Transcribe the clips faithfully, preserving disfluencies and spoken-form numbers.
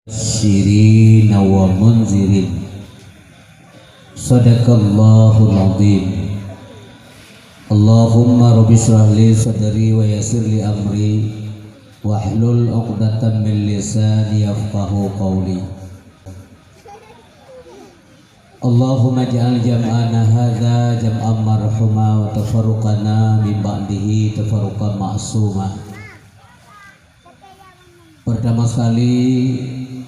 Syirina wa munzirin. Sadaqallahul azim. Allahumma rabbi syrah li sadri wa yassir li amri wahlul 'uqdatam min lisani yafqahu qawli. Allahumma ij'al jam'ana hadza jam'an marhuma wa tafarruqana min ba'dihi tafarruqan ma'suma. Pertama sekali,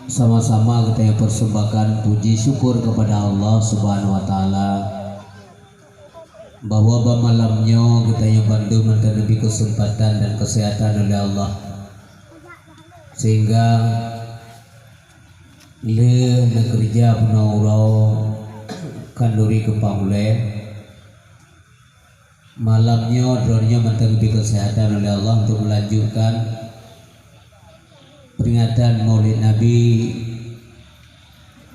sama-sama kita yang persembahkan puji syukur kepada Allah Subhanahu wa Ta'ala bahwa bak malam nyoe geutanyoe bandum mantong neubri keuseumpatan dan keuseuhatan oleh Allah, sehingga lheueh neukeureuja bunoe uroe khanduri keupang ulée. Malam nyoe droeneuh mantong geubri keuseuhatan oleh Allah untuk melanjutkan peringatan Maulid Nabi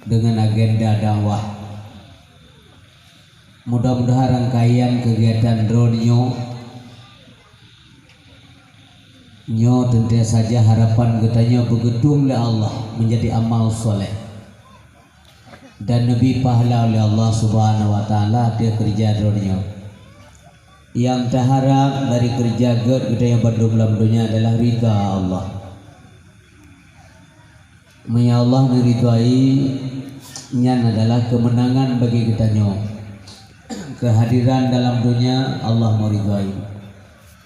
dengan agenda dakwah. Mudah-mudahan rangkaian kegiatan droeneuh nyoe teuntée saja harapan geutanyoe beugeutueng lé Allah menjadi amal saleh dan neubri pahala oleh Allah Subhanahu wa Ta'ala ateueh keureuja droeneuh. Nyang taharab dari keureuja gét geutanyoe bandum lam donya adalah ridha Allah. Meunyoe Allah neuridhai, nyan adalah keumeunangan bagi geutanyoe. Keuhadiran dalam donya Allah meuridhai.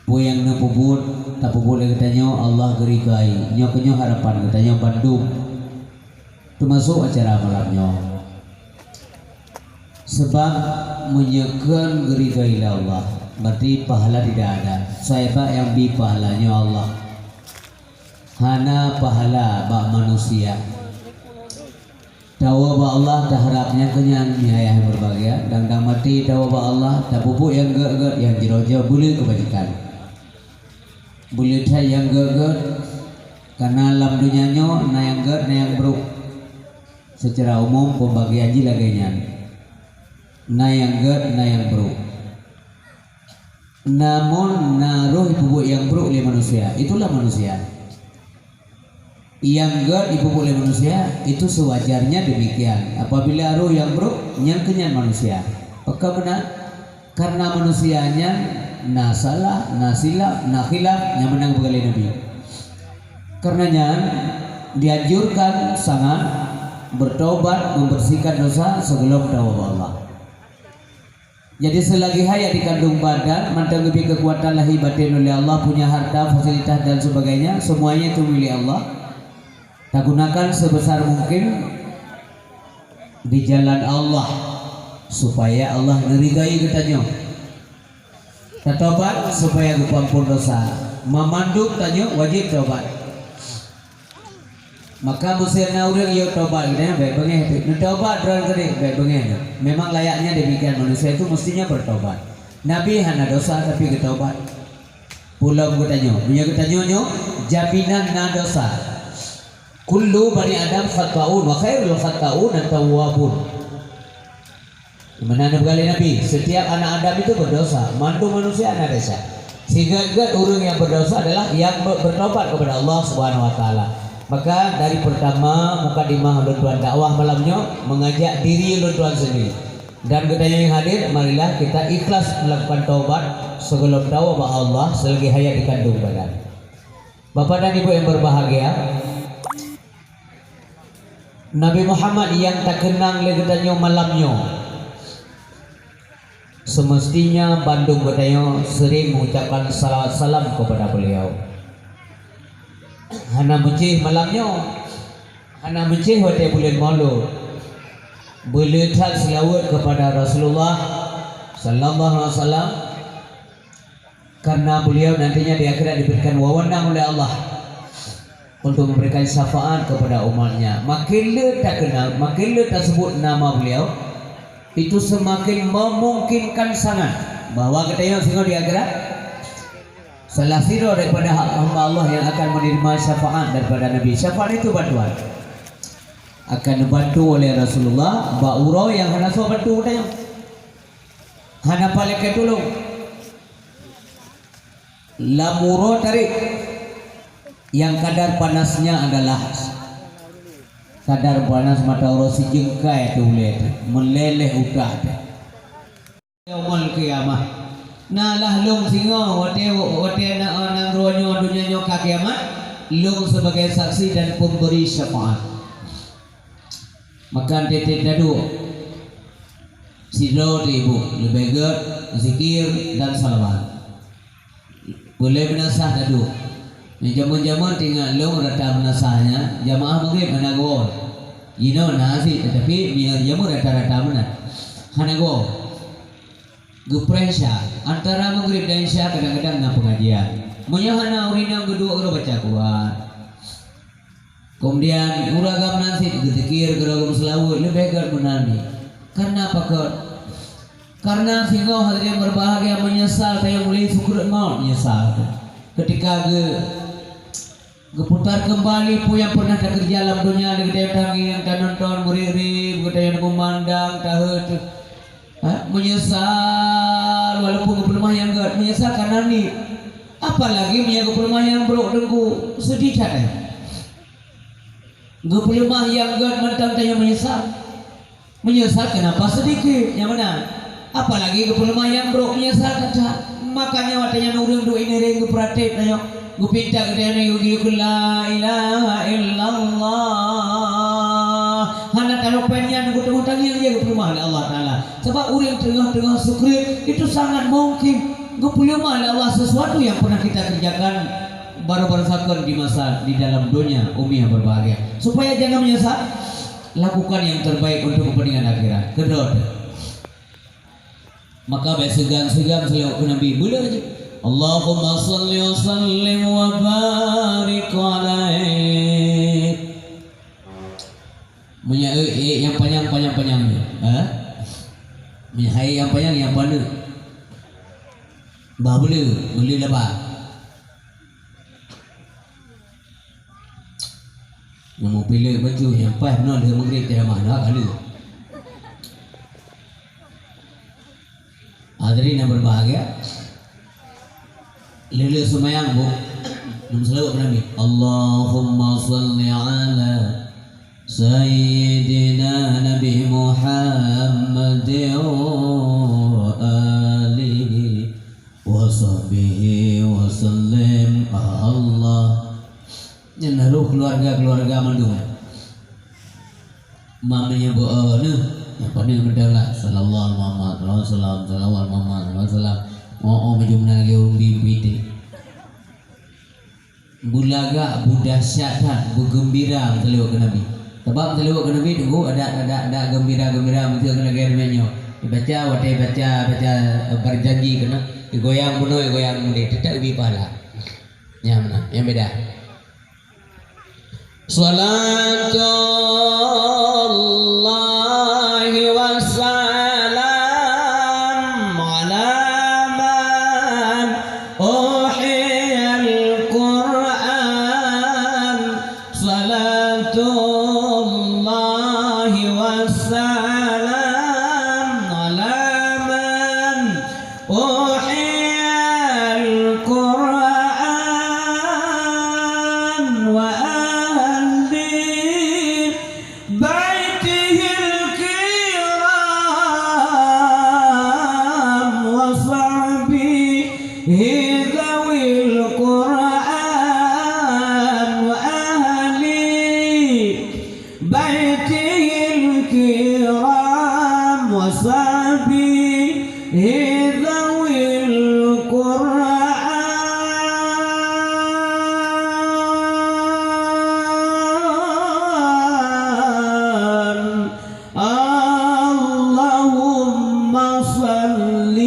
Peue nyang neupeubuet, tapeubuet lé geutanyoe Allah geuridhai. Nyoe keunyoe harapan geutanyoe bandum, teumasok acara malam nyoe. Sebab meunyoe kon geuridhai lé Allah, berarti pahala tidak ada. Sabab nyang bri pahala nyoe Allah. Hana pahala bak manusia. Tawoe bak Allah taharab nyang keunyan, nyan ayah nyang berbahagia, dang-dang maté tawoe bak Allah, tapeubuet nyang gét-gét, nyang jroh-jroh beuleueh keubajikan. Beuleueh that nyang gét-gét, karena lam donya nyoe na nyang gét, na nyang brok. Secara umum pembagian jih lagée nyan. Na nyang gét, na nyang brok. Namun na roh jipeubuet nyang brok lé manusia, itulah manusia. Nyang gét jipeubuet lé manusia, itu sewajarnya demikian. Apabila roh nyang brok, nyang keunyan manusia. Pakon meunan? Karena manusia nyan na salah, na silap, na khilaf, nyang meunan geupeugah lé Nabi. Karena nyan dianjurkan sangat bertobat, membersihkan dosa sebelum tawoe bak Allah. Jadi, selagi hayat dikandung badan, mantong geubri keukuatan lahé batin oleh Allah, punya harta, fasilitas dan sebagainya, semuanya itu milik Allah. Tagunakan sebesar mungkin di jalan Allah, supaya Allah neuridhai geutanyoe. Tatobat supaya geupeuampon dosa. Mamandum tanyoe wajéb tobat. Maka meusé na ureuëng yôh tobat, geutanyoe bék beungéh teuh. Neutobat droe keudéh, bék beungéh teuh. Memang layaknya demikian, manusia itu mestinya bertobat. Nabi hana dosa tapi geutobat. Peulom geutanyoe, meunyoe geutanyoe nyoe jaminan na dosa. Kullu bani Adam khata'un wa khairul khata'un at-tawwabun. Meunan geupeugah lé Nabi, setiap anak Adam itu berdosa, mandum manusia na desya. Sigét-gét ureuëng nyang berdosa adalah nyang be-, bertobat kepada Allah Subhanahu wa Taala. Maka dari pertama mukadimah ulôn tuan dakwah malam nyoe mengajak diri ulôn tuan sendiri. Dan geutanyoe nyang hadir, marilah kita ikhlas melakukan taubat sebelum tawoe bak Allah selagi hayat dikandung badan. Bapak dan Ibu yang berbahagia, Nabi Muhammad nyang takeunang lé geutanyoe malam nyoe, semestinya bandum geutanyoe sering mengucapkan salawat salam kepada beliau. Hana meucéh malam nyoe, hana meucéh watée buleuen Maulud. Beuleueh that seulaweuet kepada Rasulullah sallallahu alaihi wasallam. Karena beliau nantinya di akhirat diberikan wewenang oleh Allah untuk memberikan syafaat kepada umatnya. Makin le takeunang, makin le tasebut nama beliau, itu semakin memungkinkan sangat bahwa geutanyoe singoh di akhirat, salah sidroe daripada hamba Allah yang akan menerima syafaat daripada Nabi. Syafaat itu bantuan. Akan dibantu oleh Rasulullah bak uroe nyang hana soe bantu geutanyoe. Hana paleng keu tulông. Lam uroe tarék nyang kadar panasnya adalah Kadar panas mata uroe sijeungkai teuh ulèe teuh, meuleleh utak teuh. Yaumul qiyamah. Na lah lôn singoh watèe, watèe na-, nanggroe nyoe donya nyoe ka kiamat, lôn sebagai saksi dan pemberi syafaat. Maka tiep-tiep taduek sidroe teuh ibu, leubeh gèt zikir dan salawat. Peuleueh meunasah taduek. Nyan jameun-jameun teuingat lôn rata meunasah nyan, jamaah Maghrib hana geuwoe. Jinoe na cit, teutapi meunyoe jameun rata-rata meunan. Hana geuwoe. Geupreh Isya. Antara Maghrib dan Isya kadang-kadang na pengajian. Meunyoe hana, ureueng inong geuduek uroe baca Quran. Keumudian, ureueng agam nan cit geuzikir, geuragam seulaweuet, leubeh gèt meunan nyoe. Kareuna pakon? Kareuna singoh hadirin berbahagia meunyeusal tayong lé sukreut maut, meunyeusal. Keutika geu-, geuputar keumbali peue nyang peureunah takeureuja lam donya, geutangieng, tanonton, meuriek-riek, geutanyoe meumandang, taheuet, ha, meunyeusal, walaupun geupeuleumah nyang gèt, meunyeusal kareuna nyoe. Apalagi meunyoe geupeuleumah nyang brok teungku, seudeh that, eh. Geupeuleumah nyang gèt mantong tanyoe meunyeusal. Meunyeusal keunapa seudikit, nyang meunan. Apalagi geupeuleumah nyang brok, meunyeusal that-that. Makanya watèe nyan ureueng duek ineureng geupeuratéb tanyoe, geupinta geutanyoe nyoe geuyue keu la ilaha illallah. Hana taloe péng nyan geutangieng-tangieng jih geupeuleumah lé Allah Taala. Sabab ureueng teungoh-teungoh sukreut itu sangat mungkin geupeuleumah lé Allah sesuatu yang pernah kita kerjakan baru-baru saja di masa di dalam dunia umi yang berbahagia. Supaya jangan menyesal, lakukan yang terbaik untuk kepentingan akhirat. Kedua, maka bèk seugan-seugan seulaweuet keu Nabi. Beulah jih. Allahumma salli wa sallim wa barik alaih. Meunyoe ék, ék nyang panyang, panyang-panyang nyoe, ha? Meunyoe hai nyang panyang, nyang paneuk. Bah beuleue, beuleue laba. Nyang meupileuk bacut, nyang paih bunoe lheueh Maghrib teuh mah, dah ka lheueh. Hadirin yang berbahagia, lheueh-lheueh seumayang, Bu, neuseulaweuet keu Nabi. Allahumma salli ala Sayyidina Nabi Muhammad wa alihi wa sahbihi wa sallim. Allah. Nyan roh keluarga-keluarga mandum. Meunyoe beu, eh, neuh, nyang paneuk meudalah, sallallahu alaihi Muhammad, sallallahu alaihi wasallam, sallallahu alaihi Muhammad, sallallahu alaihi wasallam. Oh, oh, meujeuem na lagèe ureueng bi-, bi teuh. Beulagak, beudahsyat that, beugeumbira meuseulaweuet keu Nabi. Sabab meuseulaweuet keu Nabi teungku adak, adak, adak geumbira-geumbira meuseue keu lagèe nyoe. Dibaca, watèe baca, baca, eh, berjanji keunoe, digoyang bunoe, digoyang mudeh, teutap geubri pahala. Nyang meunan, nyang beda. Salatullahi wassalam ala man uhiyal Qur'an. Salatullahi wassalam ala man أحيا القرآن وأهل بيته الكرام وصحبه ذوي القرآن وأهل بيته الكرام وصحبه ذوي القرآن. اللهم صل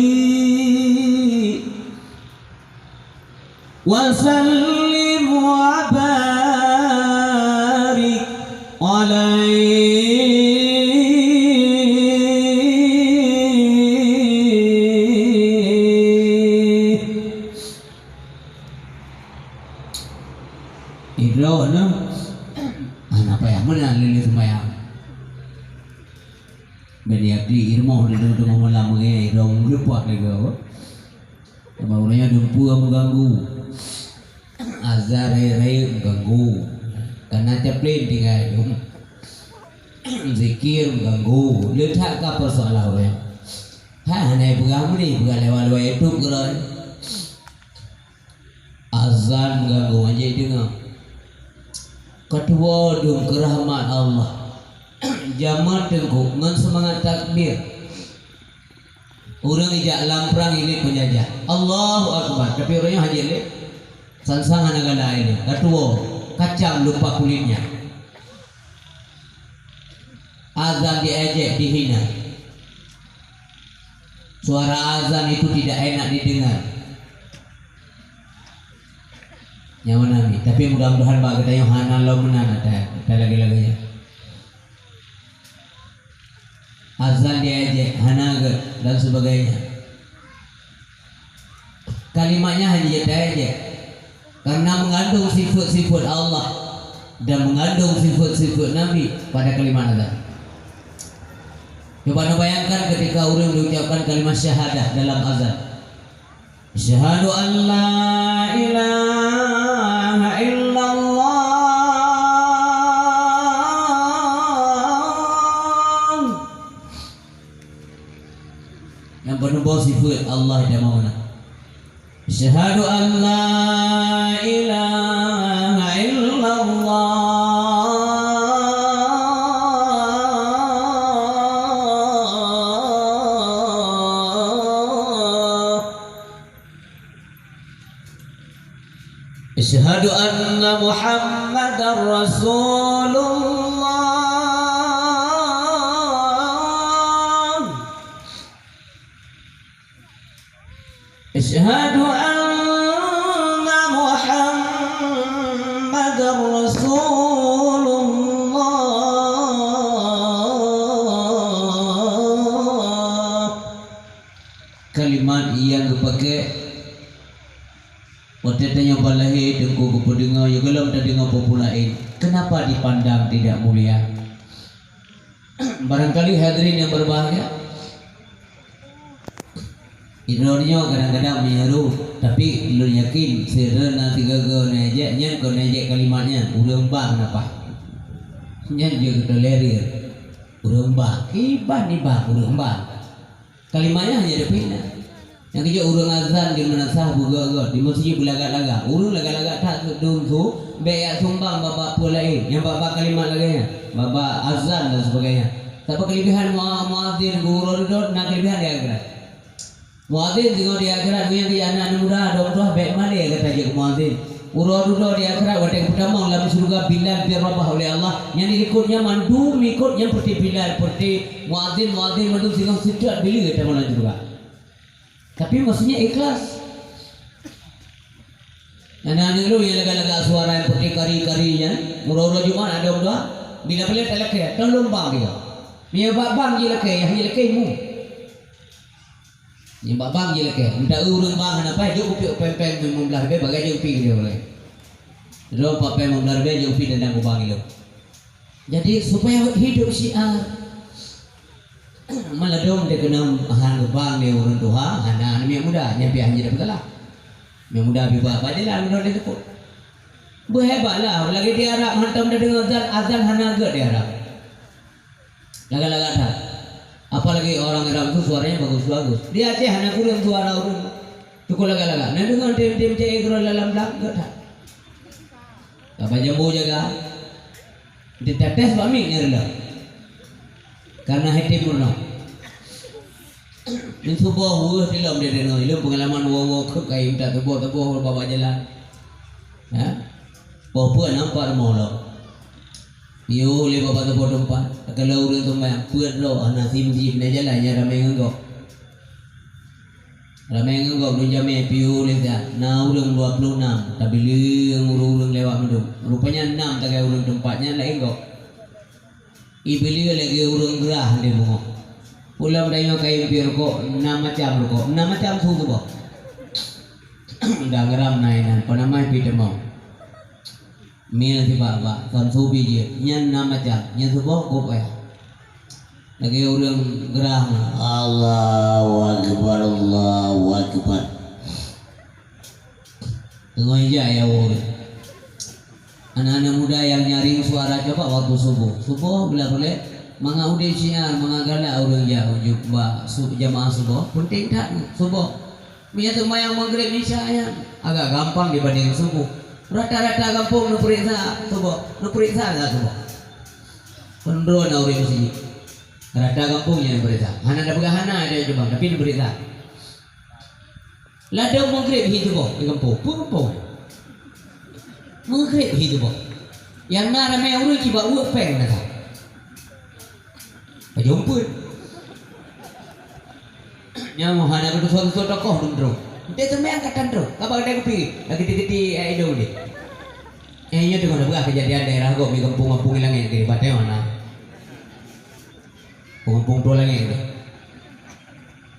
وسلم وبارك عليه. Idroe nyoe hana payah meunan lé seumayang. Bèk yakli irumoh teungoh-teungoh malam ngon idroe meuleupah lé goe. Teuma ureueng nyan dumpeue meuganggu. Azan rayeuk-rayeuk meuganggu. Kana caplin tinggai dum. Zikir mengganggu. Le that ka persoalan ureueng. Hai hana peugah meunan, peugah lewat-lewat YouTube keurah. Azan ganggu, hana jideungoe. Keutuwoe dum keu rahmat Allah. Jameun teungku ngon seumangat takbir. Ureueng ijak lam prang ilée peunjajah. Allahu Akbar. Tapi ureueng nyoe hana ilée. Sang-sang hana galak ilée. Keutuwoe, kacam lupa kulitnya. Azan diejek, dihina. Suara azan itu tidak enak didengar. Nyawa nami. Tapi mudah-mudahan bak geutanyoe hana lom meunan ata, ata lagée-lagée nyan. Azan diejek, hana gét dan sebagainya. Kalimatnya hana jeuet taejek. Karena mengandung sifat-sifat Allah dan mengandung sifat-sifat Nabi pada kalimat azan. Coba neubayangkan ketika ureueng diucapkan kalimat syahadah dalam azan. Asyhadu an la ilaha illallah. Nyang peunuboh sifeut Allah dan Maulana. Asyhadu an la ilaha illallah. Asyhadu anna Muhammadar Rasulullah. Asyhadu anna Muhammadar Rasulullah. Kalimat nyang geupaké watée tanyoe ban lahé teungku geupeudeungoe, nyoe gohlom tadeungoe peue-peue laén. Kenapa dipandang tidak mulia? Barangkali hadirin yang berbahagia, droeneuh kadang-kadang meunyeru, tapi lôn yakin sira na sigoe-goe neujek nyan, kon neujek kalimat nyan, ureueng bang napa? Nyan jeuet geutolerir. Ureueng bang, kiban nibak ureueng bang. Kalimat nyan hana jeuet pih na. Nyang keujeuet ureueng azan di meunasah beugöt-göt, di meuseujid beulagak-lagak. Ureueng lagak-lagak that dum su, bèk jak sumbang bak-bak peue laén, nyang bak-bak kalimat lagèe nyan, bak-bak azan dan sebagainya. Tapi keulebihan mua-, muazin, gurèe dudoe na keulebihan di akhirat. Muazin singoh di akhirat, ngon nyang keu aneuk muda, dong tuah bèk malèe gata jeuet keu muazin. Uroe dudoe di akhirat watèe geutamong lam syeuruga Bilal bin Rabah ulèh Allah, nyang diikot nyan mandum ikot nyan peureute Bilal, peureute muazin, muazin mandum singoh seutôt bila geutamong lam syeuruga. Tapi maksudnya ikhlas. Aneuk-aneuk lôn nyang lagak-lagak suara nyang peureute kari-kari nyan, uroe-uroe Jumat ada dua, bila-bila talakèe, tolong bang dia. Meunyo bak bang jilakèe, nyang jilakèe mu. Nibak bang jilakèe. Meudaeu ureueng bang hana paih, jok kupiek péng-péng limong blaih ribèe, bagaih jok kupiek keu dia ulèe. Droe pat péng limong blaih ribèe, jok kupiek dan kubang ilôn. Jadi, supaya hidup syiar. Maladom dia kena han bang dia ureueng tuha, hana aneuk miet muda, nyan pih hana dapat salah. Miet muda pih bak, bak jalan, droe dia teupot. Beuhebat lah, lagèe di Arab, hantom tadeungoe azan, azan hana gèt di Arab. Lagak-lagak that. Apalagi orang Arab tu suaranya bagus-bagus. Di Aceh hana kureueng suara ureueng. Cukup lagak-lagak. Na deungoe tim-tim C E keudroe lam blang, gèt that. Ka bak jambo jaga. Ditetes bak mic nyan reuloh. Karena hetem meurunoe. Nyan suboh weueh tilom dia deungoe. Ilôn peungalaman woe-woe keu kayém that suboh-suboh bak jalan. Ha? Poh peuet nampak rumoh lom. Piôh lé bak saboh teumpat, takalon ureueng seumayang, peuet droe hana sim-sim, na jalan nyang ramé ngon gob. Ramé ngon gob lôn jamé piôh lé siat, na ureueng dua ploh nam, tabileueng ureueng-ureueng lewat mandum. Rupanya nam sagai ureueng teumpat nyan laén gob. Ibileueng lagèe ureueng grah lé beungoh. Pulang tanyoe kayém pih rukok, nam macam rukok, nam macam su tuboh. Dang ram na inan, panamai pih teumong. Mil sibak-bak, samsu biji, nyan na macam, nyan suboh kop eh. Lagèe ureueng grah, Allahu Akbar, Allahu Akbar. Teungoh ijak ya ureueng. Aneuk-aneuk muda nyang nyaring suara coba waktu suboh. Suboh bila boleh, Mangat udeb syiar, mangat galak ureuëng jak ujeuk bak su-, jamaah suboh, peunteng that suboh. Meunyoe seumayang Maghrib Isya nyan agak gampang dibanding suboh. Rata-rata gampông neupeuriksa suboh, neupeuriksa that suboh. Peundroe na ureuëng meuseujid. Rata gampông nyan neupeuriksa. Hana tapeugah hana, ada cuma, tapi neupeuriksa. Ladôm Maghrib hi suboh di gampông. Peue gampông? Maghrib hi suboh. Nyang na ramé ureuëng cit bak ueh péng na that. Pajoh peuet. Nyang hana keutusoe-tusoe tokoh dum droe. Ente seumayang ka tan droe. Ka bak gata kupi, lagi geuti-geuti, eh, idong deh. Eh, nyoe teungoh tapeugah keujadian daerah gob di gampông-gampông di langét di Batang na. Gampông-gampông di langét deh.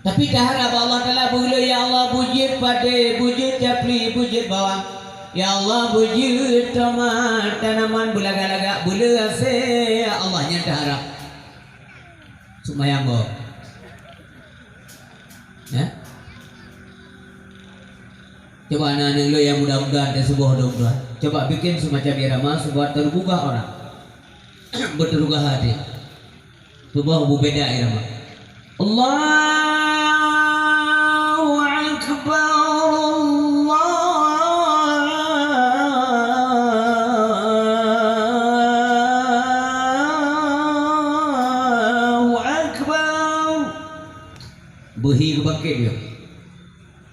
Tapi taharab bak Allah Taala, beuleu, "Ya Allah, beujeuet padé, beujeuet capli, beujeuet bawang. Ya Allah, beujeuet tomat, tanaman beulagak-lagak, beuleu hasé, ya Allah," nyan taharab. Seumayang boh. Ya? Coba aneuk-aneuk lôn nyang muda-muda, teusuboh dong tuan. Coba bikin semacam irama, suboh teugugah orang. Beuteupeugah até. Suboh beubeda irama. Allahu Akbar, Allahu Akbar. Beuhi geubangket dia.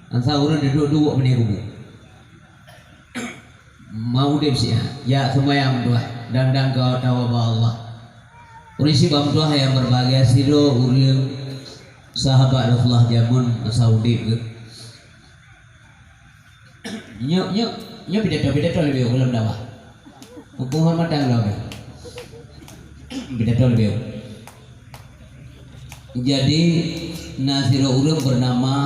Asai ureuëng duduek-duduek meunyoe kubu. Mau udeb siat, jak seumayang meutuah, dan, dan keu tawa bak Allah. Ureuëng sibak meutuah nyang berbahagia, sidroe ureuëng sahabat Rasulullah jameun masa udeb geuh. Nyoe, nyoe, nyoe pidato, pidato leubeh ulôn dakwah. Mumpung hormat dan lom. Pidato leubeh. Jadi, na sidroe ureuëng bernama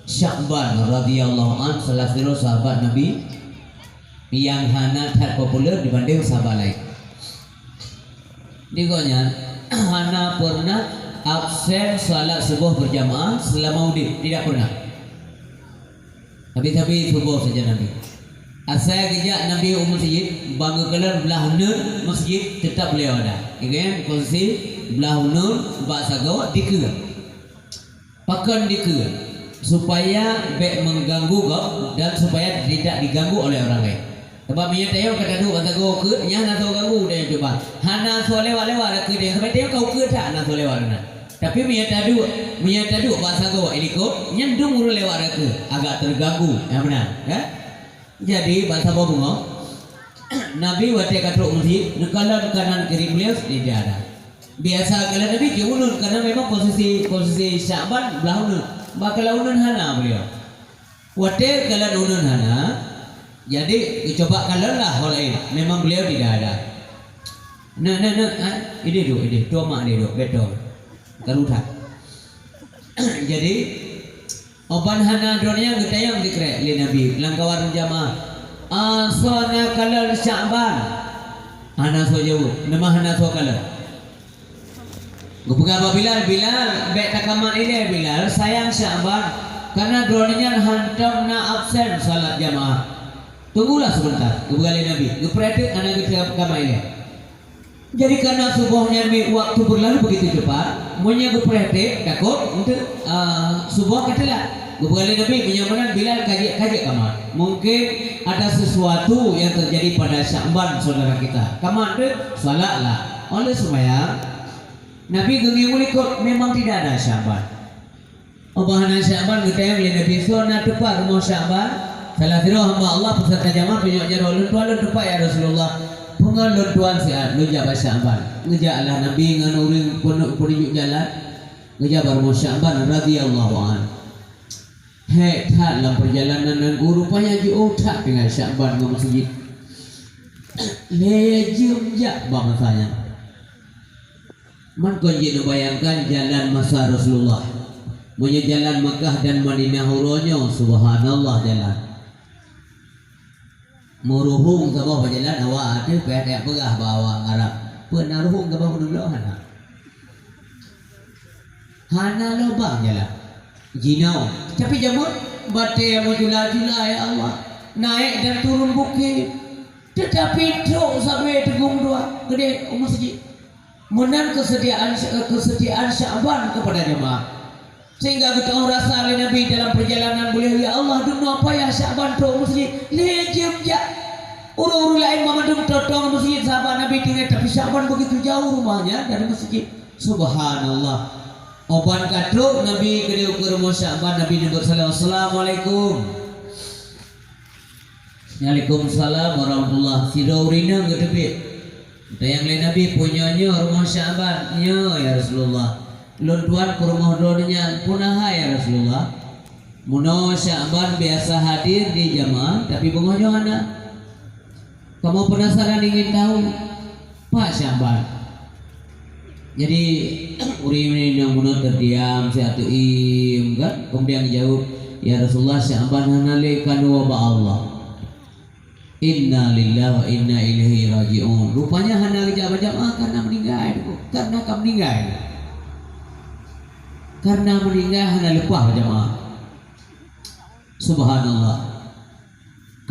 Sya'ban radhiyallahu an, salah sidroe sahabat Nabi nyang hana that populer dibanding sahabat laén. Di gobnyan hana pernah absen salat suboh berjamaah selama udeb, tidak pernah. Sabe-sabe suboh saja Nabi. Asai geujak Nabi u meuseujid, ban geukalon blah uneuen meuseujid, teutap beliau ada. Ingat, posisi blah uneuen bak sagoe dikeue. Pakon dikeue? Supaya bék mengganggu gob dan supaya tidak diganggu oleh orang lain. Sabab meunyoe tanyoe ka taduek bak sagoe keue, nyan hana soe ganggu tanyoe cuba. Hana soe lewat-lewat keue tanyoe, sabab tanyoe ka ukeue that hana soe lewat na. Tapi meunyoe taduek, meunyoe taduek bak sagoe ilikot, nyan dum ureuëng lewat keue, agak terganggu, nyang meunan, kan? Jadi, ban saboh beungoh, Nabi watée ka trok meuseujid, neukalon kanan kiri beliau tidak ada. Biasa kalon Nabi di uneuen, karena memang posisi, posisi Sya'ban blah uneuen. Bah kalon uneuen hana beliau. Watée kalon uneuen hana, jadi geucoba kalon lah ho laén. Memang beliau tidak ada. Nah, nah, nah, ha? Idéh duek, idéh. Tuan mak idéh duek, beutôi. Karu that. Jadi, oh ban hana droeneuh nyang geutanyong sikrek lé Nabi lam kawan jamaah, "Ah, soe na kalon Sya'ban?" Hana soe jaweueb, nama hana soe kalon. Geupeugah bak Bilal, "Bilal, bék takamat ilée, Bilal, sayang Sya'ban, karena droeneuh nyan hantom na absen salat jamaah. Tunggulah sebentar," geupeugah lé Nabi, geupreh teuk hana geutakamat ilée. Jadi, karena suboh nyan mi waktu berlalu begitu cepat, meunyoe geupreh teuk, takot untuk, ah, suboh ka teulat. Geupeugah lé Nabi, "Meunyoe meunan Bilal ka jeuet, ka jeuet kamat. Mungkin ada sesuatu yang terjadi pada Sya'ban saudara kita. Kamat teuk, salatlah." Oleh seumayang, Nabi geungieng u likot, memang tidak ada Sya'ban. Óh bah hana Sya'ban geutanyong lé Nabi, "Soe na teupeu rumoh Sya'ban?" Salah sidroe hamba Allah peuserta jamaah tunyok jaroe, "Lôn tuan lôn teupeu, ya Rasulullah." "Peungon lôn tuan siat, lôn jak bak Sya'ban." Geujak lah Nabi ngon ureuëng peuneuk-, peutunjuk jalan, geujak bak rumoh Sya'ban radhiyallahu anhu. Hék that lam peurjalanan Teungku, rupanya jiôh that tinggai Sya'ban ngon meuseujid. Lhée jeuem jak bak masa nyan. Man kon jeuet neubayangkan jalan masa Rasulullah. Meunyoe jalan Makkah dan Madinah uroe nyoe, subhanallah jalan. Meuruhueng saboh bak jalan awak, ateueh payah tajak peugah bak awak Arab. Peue na ruhueng saboh meunulok hana. Hana lobang jalan. Jinoe. Tapi jameun batée meujula-jula, ya Allah. Naik dan turun bukit. Tetapi trok sabe teugong dua keudeh u meuseujid. Meunan keusetiaan, keusetiaan Sya'ban keupada jamaah. Sehingga geutanyoe rasa lé Nabi dalam peurjalanan buleue, "Ya Allah, dumnoe payah Sya'ban trok meuseujid, lé jeuem jak." Ureuëng-ureuëng laén banmandum totong meuseujid sahabat Nabi tinggai, tapi Sya'ban beugitu jauh rumahnya dari meuseujid. Subhanallah. Óh ban ka trok Nabi keudéh u rumoh Sya'ban, Nabi neubeuet salam, "Assalamualaikum." "Waalaikumsalam warahmatullah." Sidroe ureuëng inong geuteubiet. Geutanyong lé Nabi, "Peue nyoe rumoh Sya'ban?" "Nyoe, ya Rasulullah. Lôn tuan peurumoh droeneuh nyan." "Peue na hai, ya Rasulullah?" "Meunoe Sya'ban biasa hadir di jamaah, tapi beungoh nyoe hana." Kamoe peunasaran ingin tahu, pat Sya'ban. Jadi, ureuëng inong bunoe teudiam, siat teuiem, kan? Kemudian geujaweueb, "Ya Rasulullah, Sya'ban hana lé, ka neuwoe bak Allah." Inna lillahi wa inna ilaihi raji'un. Rupanya hana geujak bak jamaah karena meuninggai, karena ka meuninggai. Karena meuninggai hana leupah bak jamaah. Subhanallah.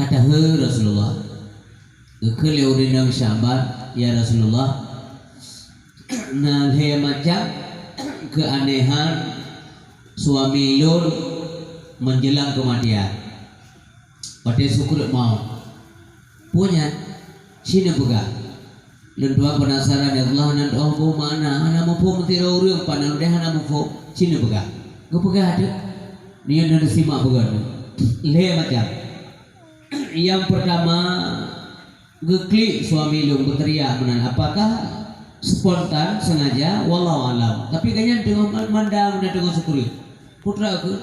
Ka taheu Rasulullah. Geukheun lé ureuëng inong Sya'ban, "Ya Rasulullah, na lhée macam keuanehan suami lôn menjelang kematian." Watée sukreut mawöt. "Peue nyan?" "Ci neupeugah." "Lôn tuan peunasaran, ya Allah, nan oh bu makna hana muphom, sidroe ureuëng pat nan udeh hana muphom." "Ci neupeugah." Geupeugah teuk. Nyoe neusimak peugah nyoe. Lhée macam. Nyang peurtama, geuklik suami lôn geuteriak meunan, apakah spontan, sengaja, wallahu alam. Tapi gobnyan teungoh mandang dan teungoh sukreut. Putra keuh,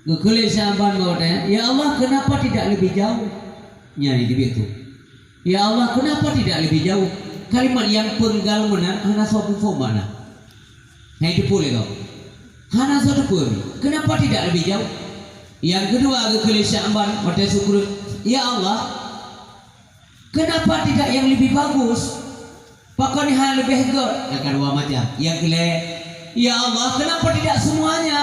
geukheun lé Sya'ban bak watée nyan, "Ya Allah, kenapa tidak lebih jauh?" Nyan di teubiet tu. "Ya Allah, kenapa tidak lebih jauh?" Kalimat nyang peunggal meunan hana soe muphom makna. Hai teupeu lé gob. Hana soe teupeu. Kenapa tidak lebih jauh? Nyang keudua geukheun lé Sya'ban watée sukreut, "Ya Allah, kenapa tidak yang lebih bagus?" Pakon hana leubeh göt? Nyang keudua macam. Nyang keulhée, "Ya Allah, kenapa tidak semuanya?"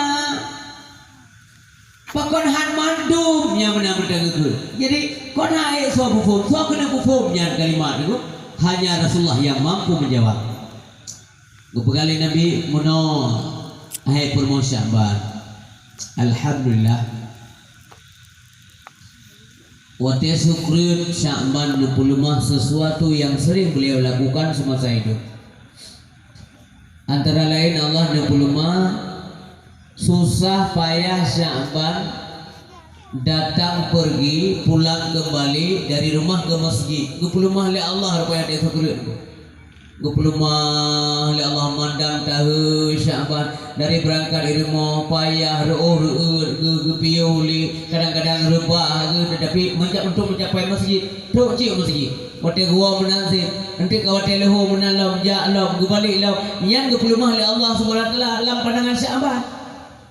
Pakon hana mandum nyang meunan meuteugeukeue. Jadi, kon hai soe muphom, soe keuneuk muphom nyan kalimat nyoe. Hanya Rasulullah yang mampu menjawab. Geupeugah lé Nabi, "Meunoe, hai peurumoh Sya'ban." Alhamdulillah. Watée sukreut, Sya'ban neupeuleumah sesuatu yang sering beliau lakukan semasa hidup. Antara lain, Allah neupeuleumah susah payah Sya'ban datang pergi, pulang kembali dari rumah ke masjid. Geupeuleumah lé Allah rupanya watée sukreut. Geupeuleumah lé Allah mandang taheu Sya'ban, dari beurangkat i rumoh payah, reuôh reuôt, geu-, geupiôh lé, kadang-kadang reubah geu, tetapi meunca-, untuk mencapai masjid, trok cit u masjid. Watée geuwoe meunan cit, eunteuk ka watée leuhô meunan lom, jak lom, geubalek lom, nyan geupeuleumah lé Allah Subhanahu wa Taala lam pandangan Sya'ban.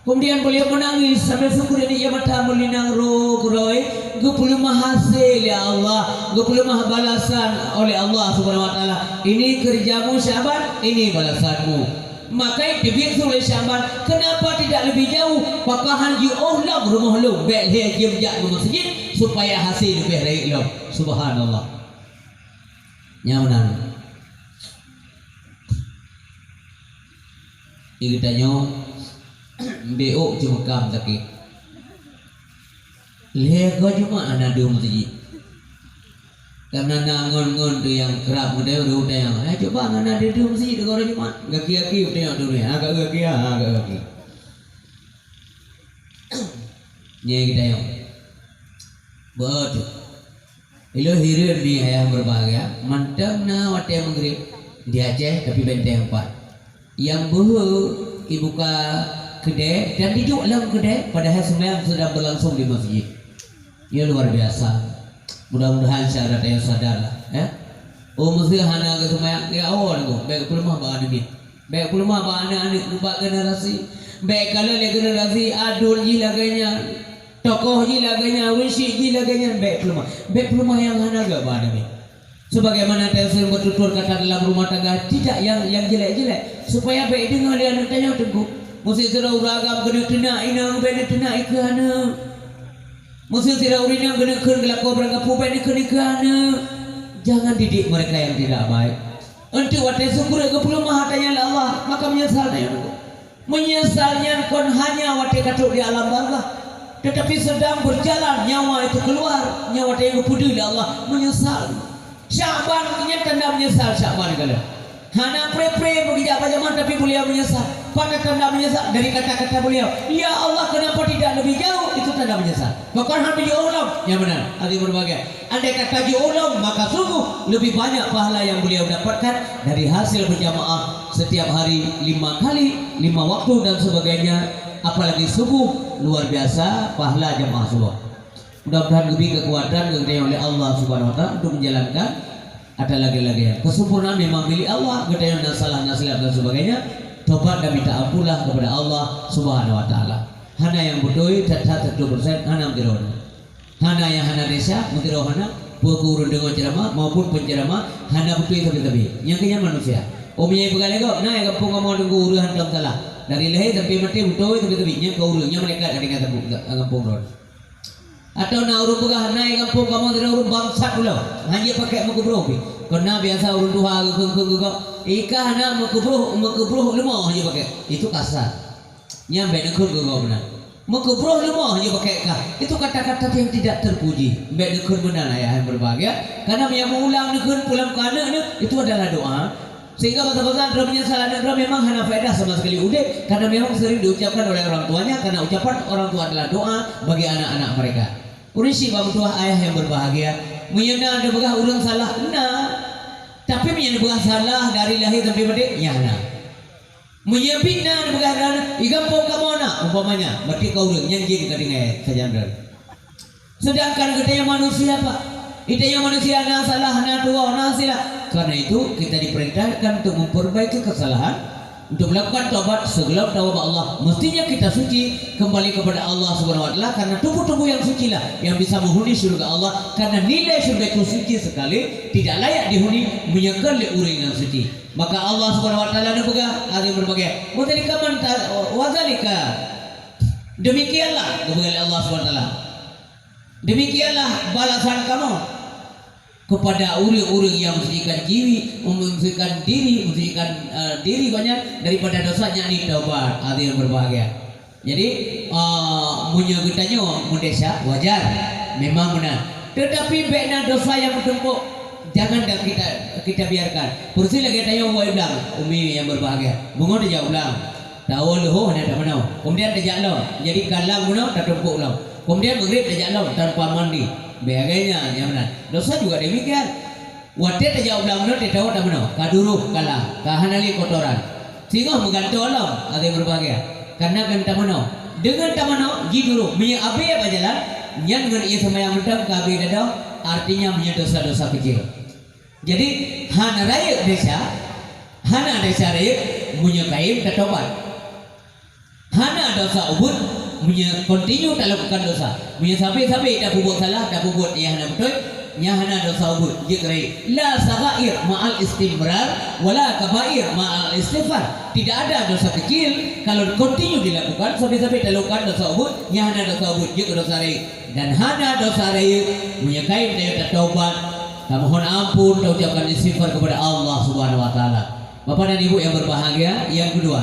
Kemudian beliau menangis sambil sukreut di mata meulinang roh keudroe, geupeuleumah hasé lé Allah, geupeuleumah balasan oleh Allah Subhanahu wa Taala. Ini kerjamu Sya'ban, ini balasanmu. Maka teubiet su lé Sya'ban, kenapa tidak lebih jauh? Pakon hana jiôh lom rumoh lôn, bék lhée jeuem jak u masjid supaya hasé leubeh rayeuk lom. Subhanallah. Nyan meunan. Di geutanyoe, beuôk ceumeukam sakét. Lhée goe Jumat hana deuh meuseujid. Karena na ngon-ngon tu nyang krab meudeh ureuëng utang, "Eh, cuba ngon na deuh deuh meuseujid goe Jumat." Gaki-gaki utang tu ni, ha, gaki-gaki, ha, gaki-gaki. Nyan geutanyoe. Beutôi. Ilôn hireuen mi ayah berbahagia, mantong na watée meugrib di Aceh, tapi benteng empat. Nyang beuhe ibuka keudée dan diduek lam keudée, padahai seumayang sedang berlangsung di masjid. Ia luar biasa. Mudah-mudahan syedara tanyoe sadar lah, ya. Oh, meuseu hana geuseumayang, ya Allah, bék peuleumah bak aneuk miet. Bék peuleumah bak aneuk-aneuk, bak generasi. Bék kalon lé generasi aduen jih lagée nyan, tokoh jih lagée nyan, ureuëng syik jih lagée nyan, bék peuleumah. Bék peuleumah nyang hana gét bak aneuk miet. Sebagaimana teuseueng beututur kata dalam rumah tangga, tidak yang, yang jelek-jelek, supaya bék deungoe lé aneuk tanyoe teungku. Meuseu sidroe ureuëng agam keuneuk teunak inong, bék neuteunak ikeue aneuk. Meuseu sidroe ureuëng inong keuneuk kheun geulakoe barangkapeue, bék neukheun ikeue aneuk. Jangan didik mereka yang tidak baik. Eunteuk watée sukuri geupeuleumah ata nyan lé Allah, maka meunyeusal tanyoe. Meunyeusal nyan kon hanya watée ka trok di alam barzakh, tetapi sedang berjalan nyawa itu keluar, nyawa tanyoe geupeudeuh lé Allah, meunyeusal. Syakban nyan tanda meunyeusal Syakban kala. Hana pre-pre beujak bak jamaah tapi beuliau meunyeusal. Pat tanda meunyeusal dari kata-kata beuliau, "Ya Allah, kenapa tidak lebih jauh?" Itu tanda meunyeusal. Bahkan hana jauh lom. Nyang beuna, hadirin berbahagia. Andai kata jauh lom, maka sungguh lebih banyak pahala yang beliau dapatkan dari hasil berjamaah setiap hari lima kali, lima waktu dan sebagainya, apalagi subuh, luar biasa pahala jamaah subuh. Mudah-mudahan geubri kekuatan geutanyoe oleh Allah Subhanahu Wa Taala untuk menjalankan ata lagée-lagée. Kesempurnaan memang milik Allah, geutanyoe na salah, na silap dan sebagainya. Tobat dan minta ampunlah kepada Allah Subhanahu Wa Taala. Hana nyang beutôi that-that satu persen, hana meuteurona. Hana nyang hana desya, meuteurona hana, peue keu ureuëng deungoe ceuramah maupun penceramah hana beutôi sabe-sabe. Nyang keu nyan manusia. Óh meunyoe peugah lé gob, na i gampông kamoe teungku ureuëng hantom salah. Dari lahé sampai maté beutôi sabe-sabe. Nyan keu ureuëng, nyan malaikat ka tinggai saboh gampông droe. Atawa na ureuëng peugah, na i gampông kamoe sidroe ureuëng bangsat ulang, hana jipakèk meukeubroh pih. Kon na biasa ureuëng tuha geukheun-kheun keu gob, "Ika hana meukeubroh, meukeubroh leumo hana jipakèk." Itu kasar. Nyan bèk neukheun keu gob meunan. "Meukeubroh leumo hana jipakèk kah." Itu kata-kata yang tidak terpuji. Bèk neukheun meunan, ayah yang berbahagia. Karena meunyo meu-ulang neukheun pulang keu aneuk neuh, itu adalah doa. Sehingga masa-masa droe meunyeusal aneuk droe memang hana faedah sama sekali udép, karena memang sering diucapkan oleh orang tuanya, karena ucapan orang tua adalah doa bagi anak-anak mereka. Ureuëng syiek bak meutuwah ayah yang berbahagia, meunyoe na neupeugah ureuëng salah, na. Tapi meunyoe neupeugah salah dari lahé sampai maté, nyan na. Meunyoe biet na neupeugah droe, "I gampông kamoe na," umpamanya, berarti ka ureuëng nyan jeuet ka tinggai sajan droe. Sedangkan geutanyoe manusia, Pak. Geutanyoe manusia na salah, na tuwoe, na silap. Karena itu, kita diperintahkan untuk memperbaiki kesalahan, untuk melakukan taubat. Sebelum taubat Allah, mestinya kita suci, kembali kepada Allah Subhanahu Wa Taala, karena tubuh-tubuh yang sucilah yang bisa menghuni syurga Allah, karena nilai syurga itu suci sekali, tidak layak dihuni meunyoe kon lé ureuëng nyang suci. Maka Allah Subhanahu Wa Taala neupeugah, hadirin berbahagia, "Wa dzalika man ta-, wa dzalika." Demikianlah, geupeugah lé Allah Subhanahu Wa Taala. Demikianlah balasan kamoe kepada ureuëng-ureuëng nyang mensucikan jiwi, mensucikan diri, mensucikan, eh, diri gobnyan daripada dosa, yakni taubat. Hadirin berbahagia. Jadi, eh, meunyoe geutanyoe meudesya, wajar, memang meunan. Tetapi bèk na dosa nyang meutumpôk, jangan dah kita, kita biarkan. Peureusi lagèe tanyoe woe blang, umi yang berbahagia. Beungoh tajak u blang. Tawoe leuhô hana tameunoe. Kemudian tajak lom. Jadi ka lam meunoe tatumpôk lom. Kemudian Maghrib tajak lom tanpa mandi. Bèk lagèe nyan, nyang meunan. Dosa juga demikian. Watèe tajak u blang meunoe, tawoe tameunoe. Ka duroh, ka lam. Ka hana lé kotoran. Singoh meugantoe lom, hadirin berbahagia. Karena kan tameunoe. Deungon tameunoe, jiduro. Meunyoe abée bak jalan, nyan ngon ie seumayang mantong ka abée gadôh, artinya meunyoe dosa-dosa kecil. Jadi, hana rayeuk desya, hana desya rayeuk meunyoe kayém tatobat. Hana dosa ubit meunyoe continue talakukan dosa. Meunyoe sabe-sabe tapeubuet salah, tapeubuet nyang hana beutôi, nyan hana dosa ubit, jeuet rayeuk. La saghair ma'al istimrar, wala kabair ma'al istighfar. Tidak ada dosa kecil kalau continue dilakukan, sabe-sabe talakukan dosa ubit, nyan hana dosa ubit, jeuet keu dosa rayeuk. Dan hana dosa rayeuk meunyoe kayém tatobat, tamohon ampôn, taucapkan istighfar kepada Allah Subhanahu Wa Taala. Bapak dan Ibu yang berbahagia, yang kedua,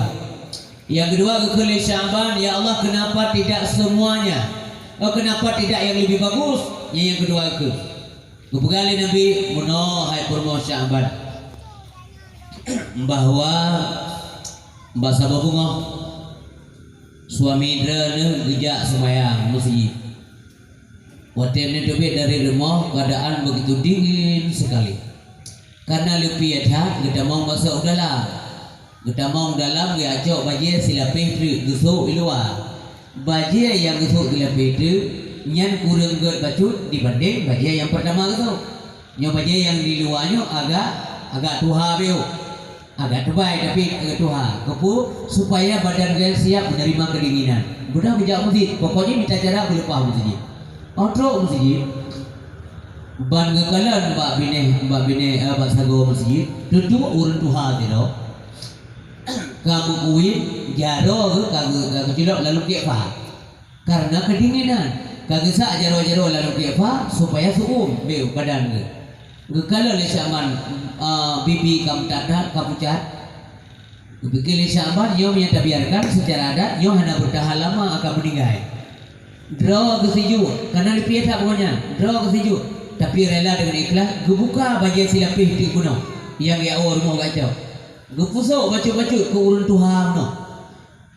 yang kedua geukheun lé Sya'ban, "Ya Allah, kenapa tidak semuanya? Oh, kenapa tidak yang lebih bagus?" Nyan yang kedua geukheun. Geupeugah lé Nabi, "Meunoe hai peurumoh Sya'ban, bahwa bak saboh beungoh suami droeneuh geujak seumayang meuseujid." Watèe neuteubiet dari rumoh, keadaan begitu dingin sekali. Karena leupie that, geutamong masôk u dalam. Geutamong u dalam, geucok bajèe silapéh treuk, geusôk i luwa. Bajèe nyang geusôk silapéh treuk nyan kureueng gèt bacut dibandéng bajèe nyang peurtama geusôk. Nyoe bajèe nyang di luwa nyoe agak, agak tuha beuh. Agak teubai tapi agak tuha. Keupeue? Supaya badan geuh siap menerima kedinginan. Beudôh geujak meuseujid, pokoknya mita cara geuleupah meuseujid. Óh trok meuseujid, ban geukalon bak binéh, bak binéh, eh, bak sagoe meuseujid, teuntu ureueng tuha sidroe. Ka meukuwit, jaroe geuh ka geu-, ka geuculok lam lungkiek pha. Karena kedinginan, ka geusak jaroe-jaroe lam lungkiek pha supaya su'um beuh badan geuh. Geukalon lé Sya'ban, Ah, bibi ka meutat-tat, ka pucat. Geupike lé Syakban, nyoe meunyo tabiarkan secara adat, nyoe hana beutahan lama akan meuninggai. Droe geusijuek, kana lipie that bunoe nyan, droe geusijuek, tapi rela deungon ikhlas geubuka bajée silapéh teuk bunoe nyang geujak woe rumoh geucok. Geupusok bacut-bacut keu ureuëng tuha bunoe.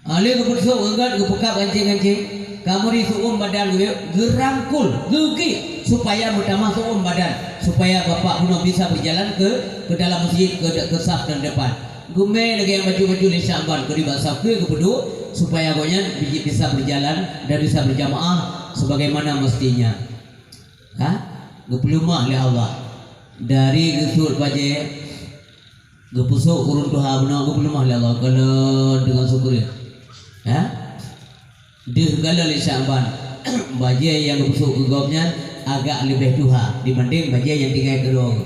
Ah, lheueh geupeutrok ngon gét, geupeukab gancéng-gancéng, ka meuri seuuem badan geuh, geurangkul, geugiek, supaya meutamah seuuem badan, supaya bapak bunoe bisa berjalan ke, ke dalam masjid, ke, ke saf dan depan. Geumè lagèe nyang bacut-bacut lé Syakban, geubri bak saf keu geupeuduek, supaya gobnyan bi-, bisa berjalan dan bisa berjamaah sebagaimana mestinya. Ha? Geupeuleumah lé Allah. Dari geusut bajèe, geupusok ureueng tuha bunoe, geupeuleumah lé Allah, kalon deungon syukur. Ha? Deuh galak lé Syakban, bajèe nyang geupusok keu gobnyan agak leubeh tuha dibandeng bajèe nyang tinggai keudroe.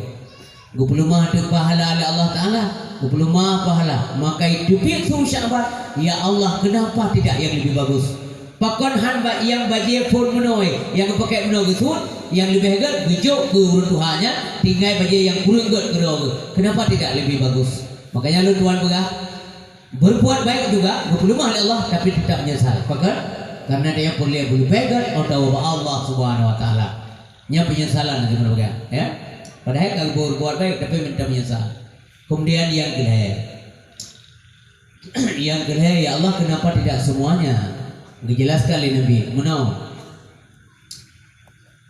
Geupeuleumah teuk pahala lé Allah Taala, geupeuleumah pahala. Maka iteubiet su Syakban, "Ya Allah, kenapa tidak yang lebih bagus?" Pakon han ba-, nyang bajèe phon meunoe nyang geupakèk meunoe geusut, nyang leubeh gèt geujok keu ureueng tuha nyan, tinggai bajèe nyang kureueng gèt keudroe. Kenapa tidak lebih bagus? Makanya lôn tuan peugah, berbuat baik juga geupeuleumah lé Allah, tapi tetap menyesal. Pakon? Karena dia peureulèe beuleubeh gèt atawa bak Allah Subhanahu wa Taala. Nyan penyesalan lagèe meunan, ya. Padahai ka berbuat baik, tapi minta menyesal. Kemudian yang kelhèe. Yang kelhèe, "Ya Allah, kenapa tidak semuanya?" Geujelaskan lé Nabi, meunoe.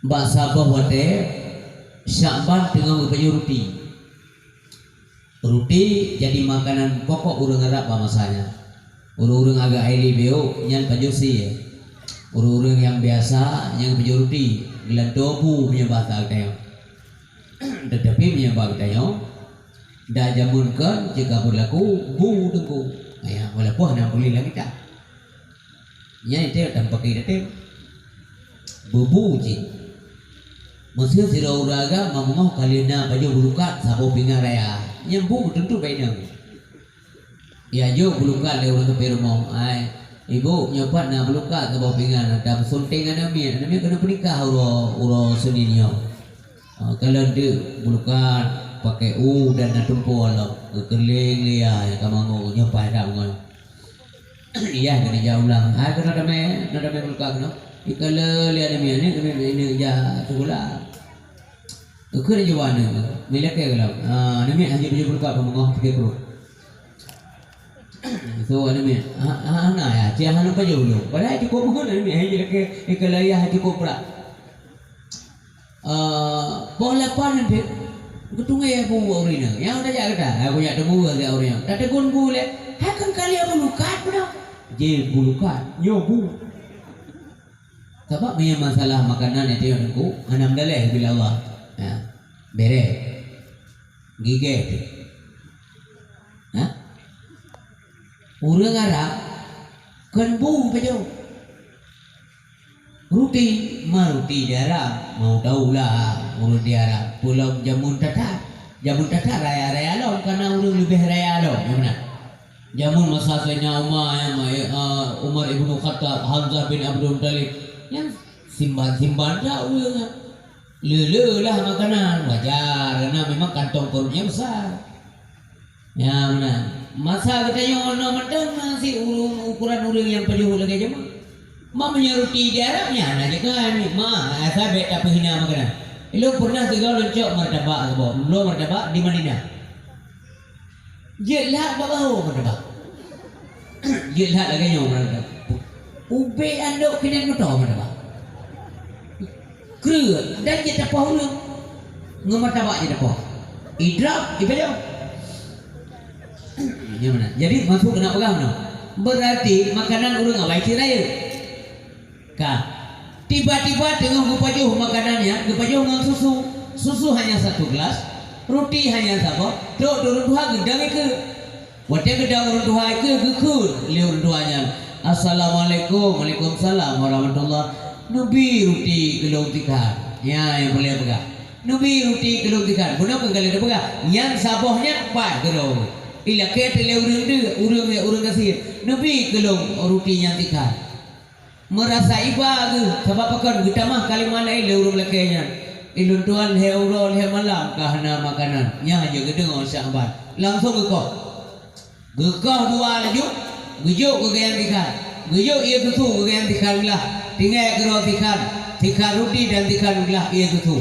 Bak saboh watèe, Syakban teungoh geupajoh ruti. Ruti jadi makanan pokok ureueng Arab bak masa nyan. Ureueng-ureueng agak hireuen nyan pajoh sie. Ureueng-ureueng nyang biasa nyan pajoh ruti, geulantoe bu meunyoe bak geutanyoe. Tetapi meunyoe bak geutanyoe, dak jameun kon cit ka beurlaku bu teungku. Ayah, walaupun hana boleh lagi tak. Nyan itu dan pakai datem. Bebu cit. Meuseu sidroe ureueng agam meungoh ka lheueh na pajoh bulukat saboh pingan raya. Nyan bu tentu bak inong. Ya jok bulukat lé ureueng sampé rumoh. Ai, ibu, nyoe pat na bulukat saboh pingan, ata meusunting aneuk miet. Aneuk miet keuneuk peunikah uroe, uroe Senin nyoe. Ah, kalon deuk bulukat pakai u dan na tumpôk lom. Geukeuleng lé ya, ya ka mango, nyoe paih dak ngon. Iya, keuneuk jak ulang. Hai, keunoe damé, keunoe damé bulukat keunoe. Ikalon lé aneuk miet, aneuk miet, aneuk miet jak sikula. Geukheun jaweueb aneuk, miet lakèe gohlom. Ah, aneuk miet hana pajoh bulukat, ka mangoh, pike pruet. So, aneuk miet, ha, ha, hana ya, cit hana pajoh lom. Padahai cukôp meuheuet aneuk miet, hai lakèe, ikalon ayah cukôp brat. Eh, poh lapan nyan, Pip, geutunggè bu ureueng inong. Nyang tajak gata, aku jak teumeu'ah lé ureueng inong. Tateugôn bu lé, "Hai, kon ka lheueh bulukat bunoe?" Jih bulukat, nyoe bu. Sabab meunyoe masalah makanan itu yang teungku, hana meudaleh bila Allah. Ya. Bereh. Gigeh tu. Ha? Ureueng Arab kon bu pajoh. Ruti, ma ruti di Arab, mau tahu lah ureueng di Arab. Peulom jameun that-that. Jameun that-that raya-raya lom, karena ureueng leubeh raya lom, ya beuna. Jameun masa Saidina Umar, eh, ma-, eh, Umar Ibnu Khattab, Hamzah bin Abdul Muttalib, nyan simban-simban that ureueng nyan. Le-le lah makanan, wajar, karena memang kantong perutnya besar. Ya, meunan. Masa geutanyoe na mantong na si ureueng, ukuran ureueng nyang pajoh lagèe jameun. Ma meunyoe ruti di Arab nyan hana jeuet keu aneuk ma, asai bèk tapeuhina makanan. Ilôn pernah sigoe lôn cok martabak saboh, lôn martabak di Madinah. Jeuet lhak bak bahu martabak. Jeuet lhak lagèe nyoe martabak. Ubé andok keunan moto martabak. Kreueh dan jeuet tapoh ureueng. Ngon martabak jeuet tapoh. Idrab, ipajoh. Nyan meunan. Jadi, maksud keuneuk peugah meunoe. Berarti makanan ureueng awai cit rayeuk. Ka. Tiba-tiba teungoh geupajoh makanan nyan, geupajoh ngon susu. Susu hanya satu gelas, ruti hanya saboh, trok di ureueng tuha geudong ikeue. Watèe geudong ureueng tuha ikeue, geukheun lé ureueng tuha nyan, "Assalamualaikum." "Waalaikumsalam warahmatullah." "Neubi ruti keu lôn tikan." Nyan nyang peureulèe peugah. "Neubi ruti keu lôn tikan." Bunoe keuh ka lheueh teupeugah. Nyan saboh nyan pat keudroe. Ilakèe teuh lé ureueng deuh, ureueng, ureueng gasien. "Neubi keu lôn ruti nyan tikan." Meurasa iba geuh, sabab pakon geutamah kalimat laén lé ureueng lakèe nyan. Ilôn tuan lhèe uroe lhèe malam ka hana makanan. Nyan jeuet geudeungoe Syakban. Langsong geukoh. Geukoh dua laju, geujok keu gayang tikhan. Geujok ié susu keu gayang tikhan glah. Tinggai keudroe tikhan, tikhan ruti dan tikhan glah ié susu.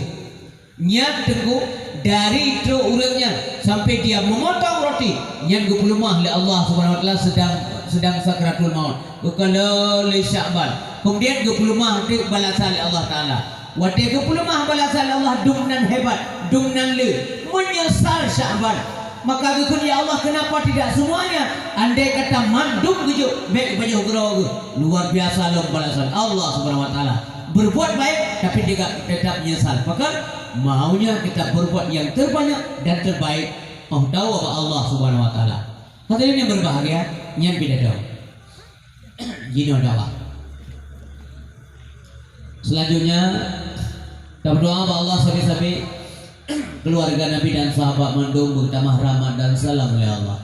Nyan teungku, dari trok ureuëng nyan sampai dia memotong roti, nyan geupeuleumah lé Allah Subhanahu Wa Taala sedang, sedang sakratul maut. Geukalon lé Syakban. Kemudian geupeuleumah teuk balasan lé Allah Taala. Watée geupeuleumah balasan lé Allah dum nan hebat, dum nan le, meunyeusal Syakban. Maka geukheun, "Ya Allah, kenapa tidak semuanya? Andai kata mandum geujok, bék pajoh keudroe geuh." Luar biasa lom balasan Allah Subhanahu Wa Taala. Berbuat baik, tapi tidak tetap menyesal. Maka maunya kita berbuat yang terbanyak dan terbaik. Oh, tahu apa Allah Subhanahu Wa Taala. Hadirin yang berbahagia, nyan pidato. Jinoe dakwah. Selanjutnya, kita berdoa bak Allah sabe-sabe keluarga Nabi dan sahabat mandum beutamah rahmat dan salam lé Allah.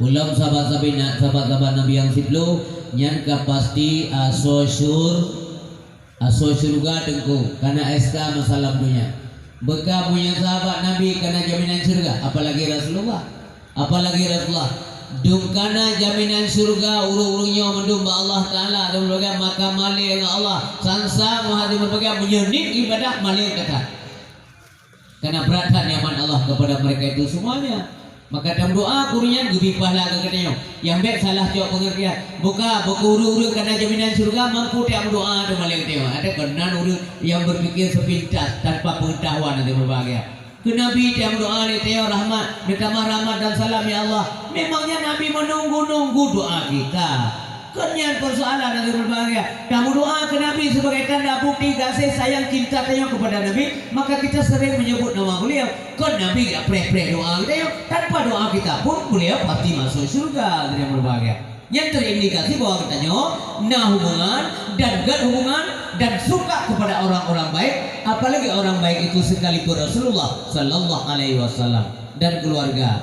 Ulôn sahabat-sahabat, sahabat-sahabat Nabi nyang siploh, nyan ka pasti asoe syur-, asoe syeuruga teungku, kana S K masa lam donya. Beuka punya sahabat Nabi kana jaminan syeuruga, apalagi Rasulullah. Apalagi Rasulullah. Dum kana jaminan syeuruga ureuëng-ureuëng nyoe mandum bak Allah Taala, dan berbagai maka malée ngon Allah. Sansa meuhadé berbagai meunyoe niet ibadah malée kata. Karena brat that nikmat Allah kepada mereka itu semuanya. Maka tameudoa keu ureuëng nyan geubri pahala keu geutanyoe. Nyang bék salah cok pengertian. Buka buku ureuëng-ureuëng kana jaminan syeuruga mampu tameudoa teuma lé geutanyoe. Ada keunan ureuëng yang berpikir sepintas tanpa pengetahuan nanti berbahagia. Keu Nabi tameudoa lé geutanyoe rahmat, neutamah rahmat dan salam ya Allah. Memangnya Nabi menunggu-nunggu doa kita. Kon nyan persoalan, hadirin berbahagia. Tameudoa keu Nabi sebagai tanda bukti gaséh sayang cinta tanyoe kepada Nabi, maka kita sering menyebut nama beliau. Kon Nabi geujak preh-preh doa geutanyoe, tanpa doa kita pun beliau pasti masuk syurga, hadirin berbahagia. Nyan terindikasi bahwa geutanyoe na hubungan dan gét hubungan dan suka kepada orang-orang baik, apalagi orang baik itu sekalipun Rasulullah sallallahu alaihi wasallam dan keluarga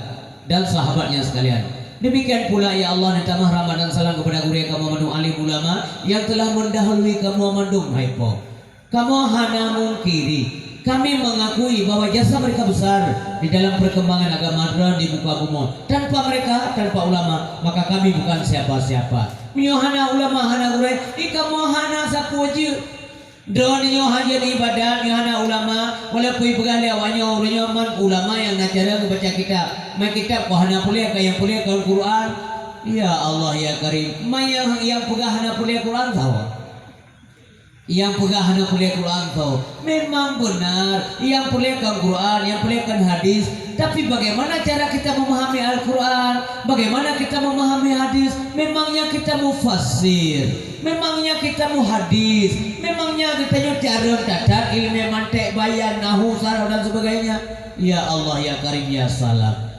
dan sahabatnya sekalian. Demikian pula, ya Allah, neutamah rahmat dan salam kepada gurée kamoe mandum alim ulama yang telah mendahului kamoe mandum, hai Po. Kamoe hana mungkiri, kami mengakui bahwa jasa mereka besar di dalam perkembangan agama droe di muka bumoe. Tanpa mereka, tanpa ulama, maka kami bukan siapa-siapa. Meunyoe hana ulama, hana gurée, i kamoe hana sapeue jeuet. Droeneuh nyoe hana jadi ibadat, nyoe hana ulama, walaupun ipeugah lé awaknyoe, ureuëng nyoe man ulama nyang na cara geubaca kitab. Man kitab kok hana puléh, ka nyang puléh kon Quran. Ya Allah, ya Karim, man nyang, nyang peugah hana puléh Quran soe? Nyang peugah hana puléh Quran soe? Memang benar, nyang puléh kon Quran, nyang puléh kon hadis. Tapi bagaimana cara kita memahami Al-Quran? Bagaimana kita memahami hadis? Memangnya kita mufassir? Memangnya kita muhadis? Memangnya geutanyoe carông that-that ilmu mantek, bayan, nahu, sarah dan sebagainya? Ya Allah, ya Karim, ya Salam.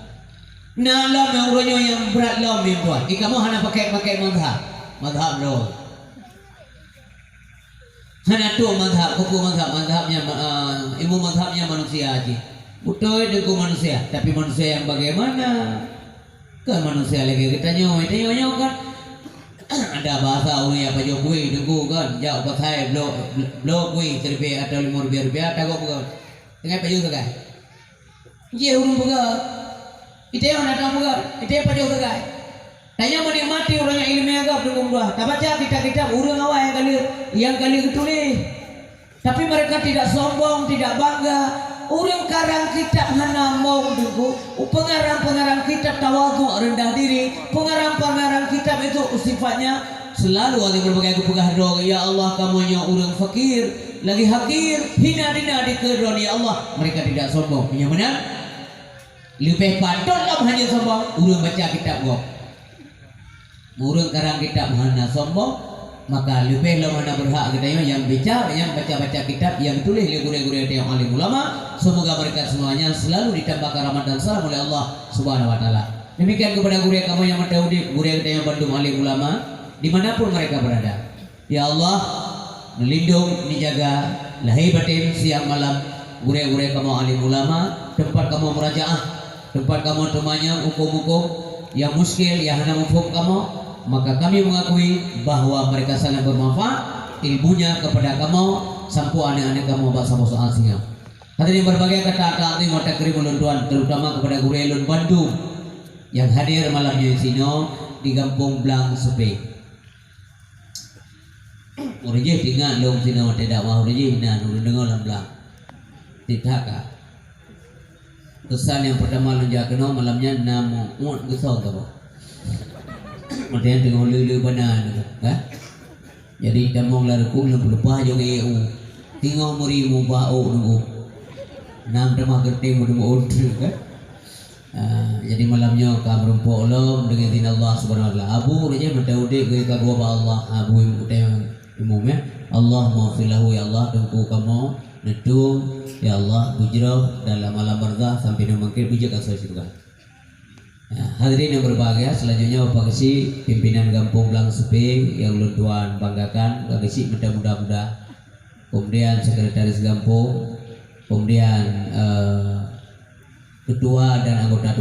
Na lom nyang uroe nyoe nyang brat lom, Tuan. I kamoe hana pakai-pakai mazhab. Mazhab droe. Hana trok mazhab, keupeue mazhab, mazhab nyan, ah, ilmu mazhab nyan manusia jih. Beutôi teungku manusia, tapi manusia nyang bagaimana? Kon manusia lagée geutanyoe, tanyoe nyoe kan ada bahasa ureuëng nyang pajoh kueh teungku kan, jak pasai bloe, bloe kueh siribèe atau limong ribèe rupiah, tagok bukan. Dengan pajoh sagai. Jih ureuëng peugah, "Itée hana tapeugah, itée pajoh sagai." Tanyoe meunikmati ureuëng nyang iéleumé agam deungon meudoá. Tabaca kitab-kitab ureuëng awai nyang ka lheueh, nyang ka lheueh geutuléh. Tapi mereka tidak sombong, tidak bangga. Ureuëng karang kitab hana mong deungku. Pengarang-pengarang kitab tawadhu, rendah diri. Pengarang-pengarang kitab itu sifatnya selalu ada berbagai geupeugah droe, "Ya Allah, kamoe nyoe ureuëng fakir, lagi hakir, hina dina dikeue droe, ya Allah." Mereka tidak sombong. Nyang meunan? Leubeh patôt lom hana sombong ureuëng baca kitab gob. Ureuëng karang kitab hana sombong, maka leubeh lom hana beurhak geutanyoe nyang baca, nyang baca-baca kitab nyang tuléh lé gurée-gurée tanyoe alim ulama. Semoga mereka semuanya selalu ditambahkan rahmat dan salam oleh Allah Subhanahu wa Taala. Demikian kepada gurée kamoe nyang mantong udeb, gurée tanyoe bandum alim ulama, di mana pun mereka berada. Ya Allah, neulindong, neujaga lahé batén siang malam gurée-gurée kamoe alim ulama, teumpat kamoe murajaah, teumpat kamoe teumanyong huköm-huköm nyang muskil, nyang hana muphom kamoe, maka kami mengakui bahwa mereka sangat bermanfaat ilmunya kepada kamoe, sampoe aneuk-aneuk kamoe bak saboh soe singoh. Hadirin berbahagia, kata takzim wa takrim ulôn tuan, terutama kepada gurée lôn bandum nyang hadir malam nyoe sinoe di Gampông Blang Supeng. Ureueng jih teuingat lôn sinoe watée dakwah, ureueng jih na ureueng deungoe lam blang. Titha ka. Pesan nyang peurtama lôn jak keunoe malam nyan na muet geusong saboh. Maksudnya teungoh le-le bana nyoe, ha? Jadi tamong lam rukong lôn peuleupah jong ié u. Teungoh meuri mubah ôk nunggu. Nam tamah geutem meudeumeue ôk, ha? Ah, jadi malam nyoe ka meurumpok lom deungon izin Allah Subhanahu Wa Taala. Abu raja mantong udeb geuh ka geuba bak Allah. Abu imum, ya. Allahumma ghfir lahu, ya Allah, teungku kamoe neutueng, ya Allah, beujroh dalam alam barzakh sampai nibak mangkét beujeuet asoe syeuruga. Nah, hadirin yang berbahagia, selanjutnya Bapak Geuchik, pimpinan Gampông Blang Supeng yang ulôn tuan banggakan, Bapak Geuchik mantong muda-muda. Kemudian sekretaris gampông, kemudian, eh, ketua dan anggota